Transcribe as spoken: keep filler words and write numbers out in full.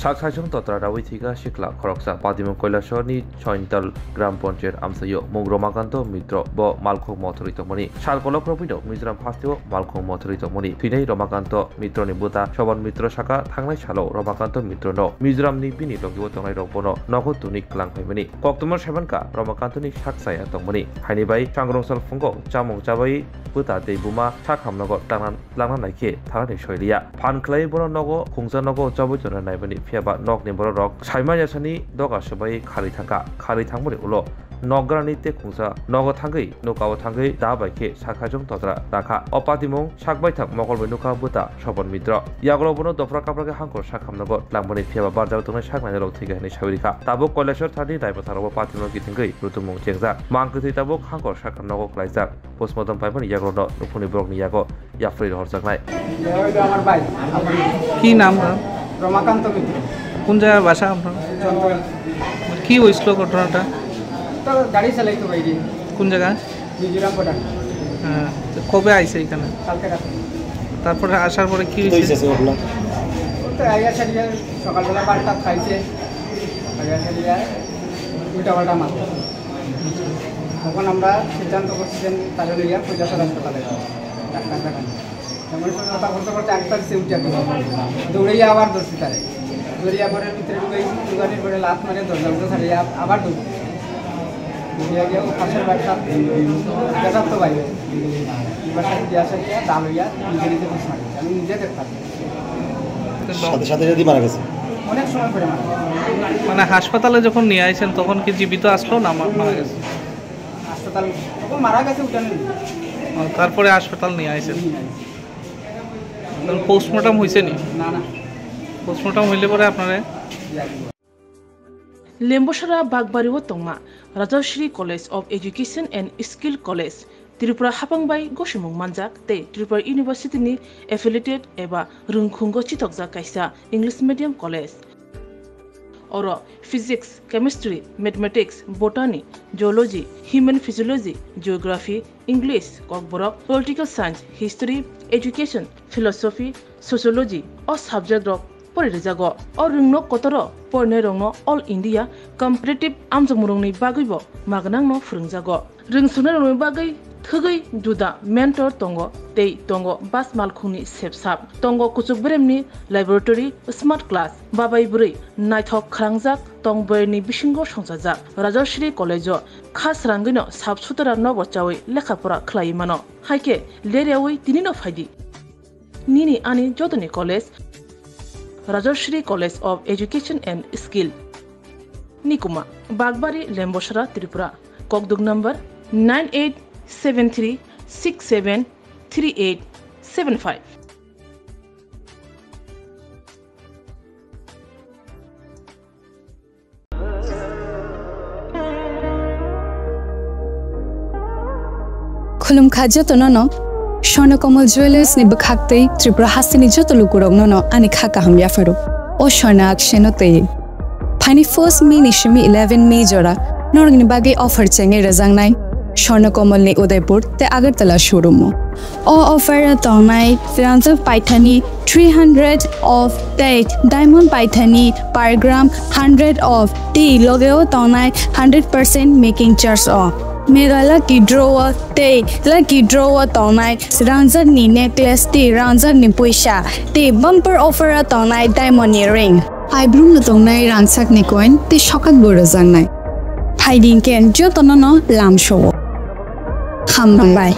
Sak saisung totra rawi thika sikla khoroksa, Patimung Kailasor ni Sointal Gram Panchayat amsaio mung Romakanto Mitro, bo Malkhung Mothori tongmani. Sal kolok rok bino Mizoram hasteo Malkhung Mothori tongmani. Thwinai Romakanto Mitro ni bwta Soban Mitro saka thangnai salo Romakanto Mitro no Mizoram ni bini logi o tongnai rok bono nogo tuni klang phaimani. Koktwma saimankha Romakanto ni sak chaya tongmani. Haini bai sangrong sal phungo chamung chabai bwta tei buma sak hamnogo tangna langna naikhe thanani soiliya. Phan khlai bono nogo khungsa nogo chabwi tongna naimani, phiyaba nokni bororok saima yasani doga swbai khari thangkha. Khari thangmani ulo nokgrani tei khungsa nogo thangwi nukao thangwi da bai khe sakhaijong totra rakha. O patimung sak baithang mokol bai nukha bwta Sopan Mitro. Yagulo bono dophra kaphra khe hangkor sak hamnogo langmani, phiyaba barjak tongnai sak nainarok thwikha hinwi sawi rikha. Tabuk Kailasor thani naibathang rokbo patimung kithingwi rutumung chengjak. Mang kwthwi tabuk hangkor sak nogo klaijak. Postmortem paimani yagulo no nukhungni borokni yago yapharwi rohorjaknai. কি নাম তার? রমাকান্ত মিত্র। কোন জায়গার বাসা আপনার? চন্দ্রকোনা। কি হয়েছিল ঘটনাটা? তো গাড়ি চালাইতো বাইরে। কোন জায়গা? মিজোরাম বর্ডার। হ্যাঁ, তো কবে আইছে এখানে? কালকে রাতে। তারপরে আসার পরে কি হয়েছে? ও তো আইয়া সারিয়া সকালবেলা বারোটা খাইছে, আইয়া সারিয়া উল্টা পাল্টা মারছে। তখন আমরা সিদ্ধান্ত করছি যে তারে লইয়া কৈলাসহর হাসপাতালে যাবো, ডাক্তার দেখানো। এমন সময় কথা বলতে বলতে একটা দিছে উঠে গেল, দৌড়াইয়া আবার ধরছি তারে। দৌড়িয়া পরে ভিতরে ঢুকাইছি, ঢুকানোর পরে লাত মারে দরজা উঠে ছাড়িয়ে আবার দৌড়। দৌড়িয়া গিয়ে ও পাশের বাড়ির সাথে গেটার তো বাইরে, এবার সাথে দিয়ে আসে গিয়ে দা লইয়া নিজে নিজে ঘুষ মারে, আমি নিজে দেখতাম। সাথে সাথে যদি মারা গেছে। অনেক সময় পরে মারা গেছে। মানে হাসপাতালে যখন নিয়ে আইছেন তখন কি জীবিত আসলো না মা-, মারা গেছে? হাসপাতাল, ও মারা গেছে উঠানো। ও, তারপরে হাসপাতাল নিয়ে আইছেন। নিয়ে আইছে। তাহলে পোস্টমর্টম হয়েছে নি? না, না। পোস্টমর্টম হইলে পরে আপনারা? Lembosara Bagbari o tongma Rajashree College of Education and Skill College, Tripura hapang bai gosimung manjak tei Tripura University ni affiliated eba rwngkhungo chithokjak kaisa English medium college. Oro Physics, Chemistry, Mathematics, Botany, Zoology, Human Physiology, Geography, English, Kokborok, Political Science, History, Education, Philosophy, Sociology o subject rok pori rijago. O rwngno kotoro porinai rokno All India Competitive amjokmung rokni bagwi bo magnang no phwrwngjago. Rwngswnai rokni bagwi thwgwi juda mentor tongo tei tongo bus malkhungni sepsap, tongo kuchuk beremni laboratory, smart class, babai bwrwi naithok khwrangjak tong bwrwini bisingo songchajak. Rajashree College o kha srangwino sap sutara nobo chawi lekha pora khlaiwi mano. Haikhe leryawi tinino phaidi. Nini ani jotoni college, Rajashree College of Education and Skill. Nikuma, Bagbari, Lembosara, Tripura. Kokduk number nine eight seven three six seven three eight seven five. Khulumkha jotono no, Swarna Kamal Jewellers ni bwkhak tei Tripura hasteni joto lukurokno no ani kha kaham yapharo. O Swarna akseno tei. Phaini first May ni simi eleven May jora norokni bagwi offer chengwi rwjaknai Swarna Kamal ni Udaipur tei Agartala showroom o. O offer o tongnai rangjak paithani three hundred off tei diamond paithani per gram hundred off tei loge o tongnai hundred percent making charge o. Mega lucky draw o tei lucky draw o tongnai rangjak ni necklace tei rangjak ni puisa tei bumper offer o tongnai diamond ni ring. Aibrum no tongnai rangchak ni coin tei sokat bo rwjaknai. Phaidi hwnkhe jotono no lamsao. Hambai.